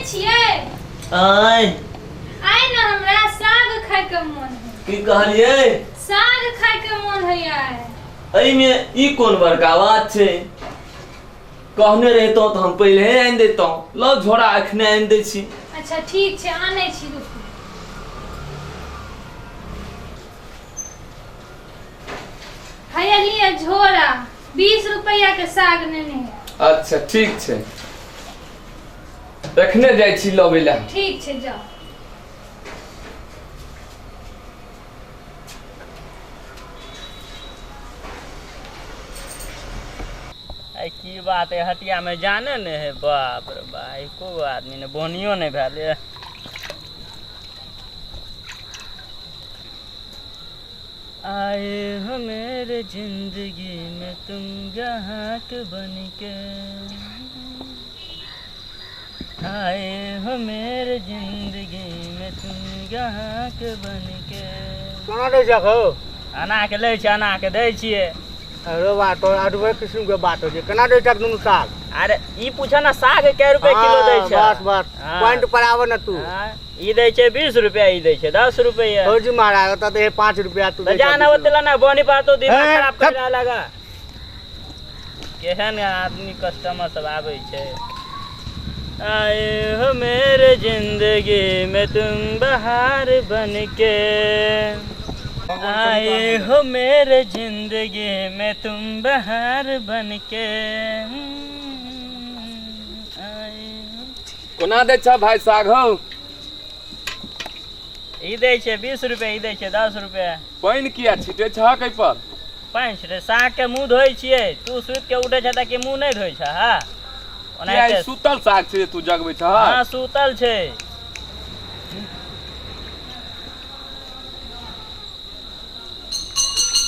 छियै? आय। आइ ने हमरा साग खायके मोन है। की कहलियै? साग खायके मोन है आइ। एहिमे ई कोन बड़का बात छै? कहने रहितहुँ तऽ हम पहिले आनि दैतहुँ। लौ झोरा एखने आनि दै छी। अच्छा ठीक छै, आनै छी, रुकू। हैया लिअ झोरा, 20 रुपैआ के साग नेने है। अच्छा ठीक छै, एखने जाइ छी लबै लए। ठीक छै, जाउ। आइ की बात है, हटिया में जाने नहीं है। बाप रे बा, एको गो आदमी ने बोनियो नहीं भेल है। आए हो मेरे जिंदगी में तुम ग्राहक बन के, आए हो मेरे जिंदगी में तुम ग्राहक बन के। कोना दै छह हौ? अना के लै छै, अना के दै छियै। अरे बा, तोरा अडबे किस्म के बात होइ छै। केना दै छह दुनू साग? अरे ई पूछ ना, साग कै रुपए किलो दै छै? बस बस। हाँ। पॉइंट पर आबऽ ने तू। हाँ, ई दै छै 20 रुपया, ई दै छै 10 रुपया। हो जी महाराज, ओतऽ दे 5 रुपया तू। तऽ जाना ओते ना बोनी पर तो दिमाग हे, खराब कर थप। लगा। केहन आदमी कस्टमर सब आबै छै। आए हो मेरे जिंदगी में तुम बहार बन के, आए हो मेरे जिंदगी में तुम बहार बन के, आए हो। कोना दै छह भाई साग हौ? ई दै छै 20 रुपया, ई दै छै 10 रुपया। पानि किया छिटै छहक एहि पर? पानि छिटै साग के मुँह धोइ छियै। तू सुति के उठै छै तऽ कि मुँह नहि धोइ छै? हँ, किया ओनाहिते ई सुतल साग छै जे तू जगबै छहक? हँ, सुतल छै।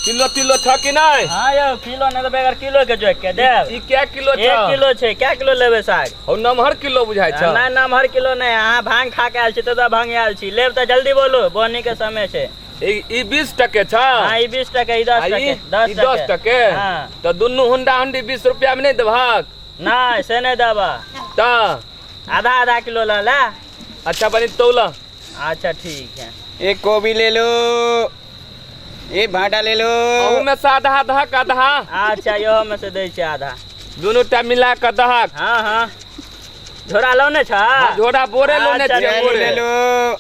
किलो तिलो छ कि नहि? हाँ यौ, किलो नहि तऽ बगैर किलो के जोखि के देब। ई कै किलो छ? 1 किलो छै। कै किलो लेबै साग? हौ, नमहर किलो बुझाइ छ। नहि, नमहर किलो नहि। अहाँ भांग खा के आयल छी तऽ भांग आयल छी। लेब तऽ जल्दी बोलू, बोनी के समय छै। ई 20 टके छ? हाँ, ई 20 टके, ई 10 आ ई टके। 10 ई 10 टके। हाँ। तऽ दुनू हुंडा हुंडी 20 रुपया में नहि देबहक? नहि, से नहि देबह। तऽ आधा आधा किलो लऽ ले। अच्छा, बनी तौला। अच्छा ठीक है। एक गोभी ले लो, एक भाटा ले लो। अहू में से आधा दहक आधा। अच्छा, इहो में से दै छै आधा। दुनू टा मिला कऽ दहक। हाँ हाँ, झोरा लौने छ? हाँ, झोरा बोरे लौने अच्छा, छियै, ठीक बोरे। ले लो।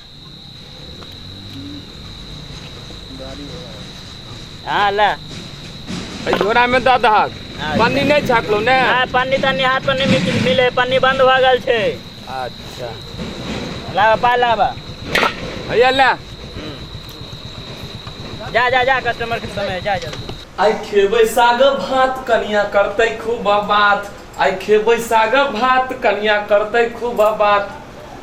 हाँ ले। एहि झोरा में दऽ दहक। अच्छा। पन्नी नहि छाकलौ ने? नहि, पन्नी तन्नी हाथ पर नहि मिले, पन्नी बंद भऽ गेल छै। अच्छा। लाबा पाइ, लाबा। हैया ले। जा जा जा, कस्टमर के समय, जा जल्दी। आइ खेबै साग भात कनिया करतै खूब बात, आइ खेबै साग भात कनिया करतै खूब बात,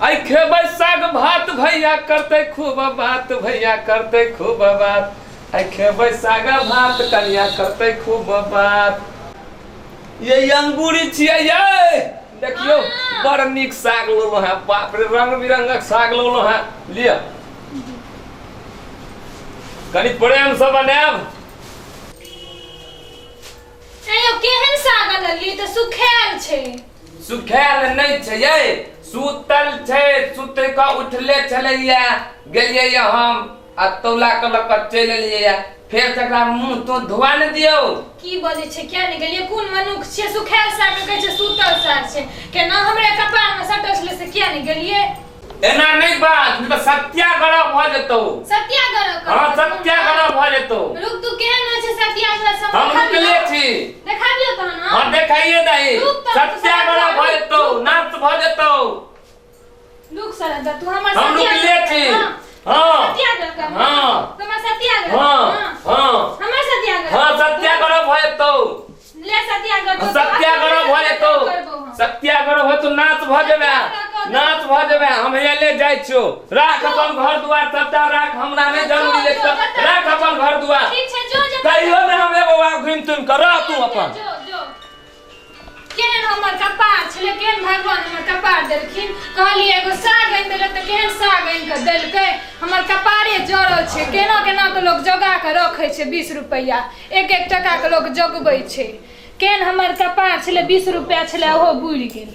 आइ खेबै साग भात भैया करतै खूब बात, भैया करतै खूब बात, आइ खेबै साग भात कनिया करतै खूब बात। ये अंगूरी छियै ये, देखियौ बड़ नीक साग लेलहुँ हेँ। बाप रे, रंग बिरंगक साग लेलहुँ हेँ। लिअ, कनि प्रेमसँ बनायब। ऐ यौ, केहन साग लेलियै? तऽ सुखायल छै। सुखायल नहि छै यै, सुतल छै। सुति कऽ उठले छलैया, गेलियै या हम आ तौला कऽ लऽ कऽ चलि एलियै या। फेर तकरा मुँह तोँ धोआ ने दियौ। की बजै छै, किया नहि गेलियै? कोन मनुख छियै, सुखायल साग के कहै छै सुतल साग छै। केना हमरे कपार मे सटल छलै से किया नहि गेलियै? एना नहि बात, नहि तऽ सत्याग्रह भऽ जेतौ। सत्याग्रह कर? हाँ, सत्याग्रह भऽ जेतौ। रुक तू, केहन होइ छै सत्याग्रह से? हम रुकले छी। देखाबियौ तहन। हाँ, देखाइए दही। रुक तहन, तू सत्याग्रह भऽ जेतौ, नाश भऽ जेतौ। रुक सरदा, तू हमर हम रुकले छी। हाँ। सत्याग्रह कर। हाँ। हमर सत्याग्रह। हाँ हाँ। हमर सत्याग्रह। हाँ, सत्याग्रह भऽ जेतौ। ले सत्याग्रह तो। सत्याग्रह भऽ जेतौ। करबो हम। सत्याग्रह हो तो नाश भऽ जेबै, नाश भऽ जेबै। हम हैया ले जाइ छियौ। राख अपन घर दुआर सबटा राख, हमरा नहि जरूरी जो, अछि जो, तऽ जतऽ- राख अपन घर दुआर। ठीक छै, जो जो। कहियो ने हम एबो आब घुमि तुमि कऽ। रह तू अपन। जो जो। केहन हमर कपार छलै, केहन भगवान हमर कपार देलखिन। कहलियै एगो साग आनि देलक तऽ केहन साग आनि कऽ देलकै। हमर कपारे जरल छै। केना केना कऽ लोक जोगा कऽ रखै छै 20 रुपैआ, एक एक टका के लोक जोगबै छै। केहन हमर कपार छलै, 20 रुपैआ छलै, ओहो बुड़ि गेल।